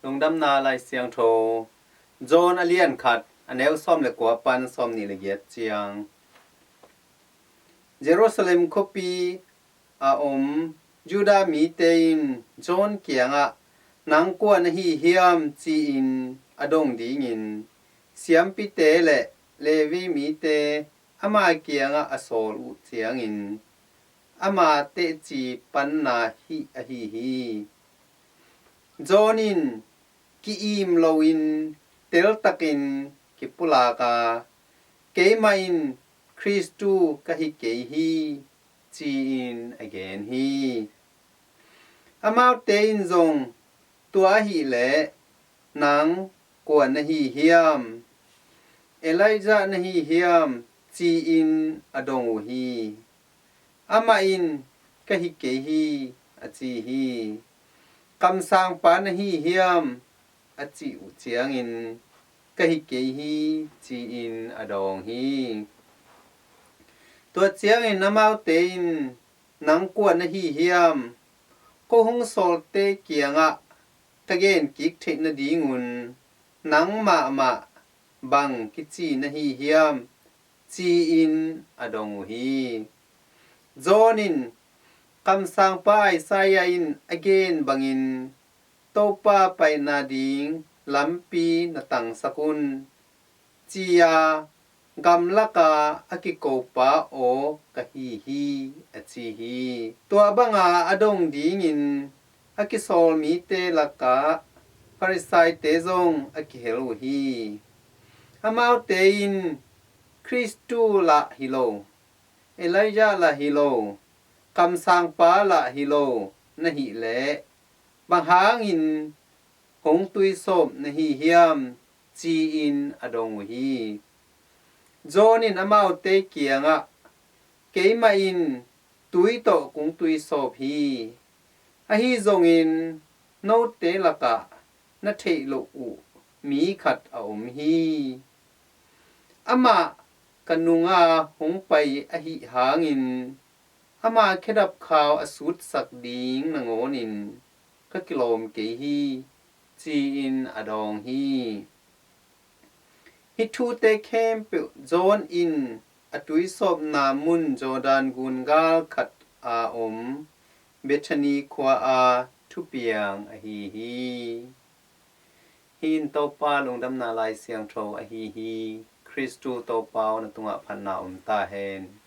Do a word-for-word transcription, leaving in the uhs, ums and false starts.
Lungdamna Lai Siangtho, John a lian khat, a neu sawm le kua pan sawm nih le giat ciang. Jerusalem khuapi a om Judah mite in John kiangah, "Nang kua na hi hiam?" ci-in a dong dingin siampite le Levi mite ama kiangah a sawl uh ciangin ama teci panna hih ahi hi. John in ki-im loin teltakin kipulak a, "Keimah in Khristu ka hi kei hi," ci-in a gen hi. Amaute in zong, "Tua ahih leh nang kua na hi hiam? Elijah na hi hiam?" ci-in a dong uh hi. Amah in, "Ka hi kei hi," a ci hi. "Kamsangpa na hi hiam?" a cih uh ciangin, "Ka hi kei hi," ci-in a dawng hi. Tua ciangin amaute in, "Nang kua na hi hiam? Ko hong sawlte kiangah ka gen kik theih nadingun nang mahmah bang kici na hi hiam?" ci-in a dong uh hi. John in, "Kamsangpa Isaiah in a gen bangin, 'Topa paina ding lampi na tangsak un,' ci-a gamlaka a kikopa aw ka hi hi," a ci hi. Tua banga a dong dingin a kisawl mite lakah Farisaite zong a kihel uh hi. Amaute in, "Khristu lah hi lo, Elijah lah hi lo, kamsangpa lah hi lo na hih leh, bang hangin hong tuisawp na hi hiam?" ci-in a dong uh hi. John in amaute kiangah, "Keimah in tui tawh kong tuisawp hi. Ahi zongin note lakah na theih loh uh mi khat a om hi. Amah ka nunga hong pai ahih hangin, ama khedap khau a sutsak ding nangawnin ka kilawm kei hi," ci-in a dawng hi. Hih thute khempeuh John in a tuisawpna mun Jordan gun gal khat a om Bethany khua-a thupiang ahi hi. Hih in Topa Lungdamna Lai Siangtho ahi hi. Khristu Topa aw, na tungah phatna om ta hen.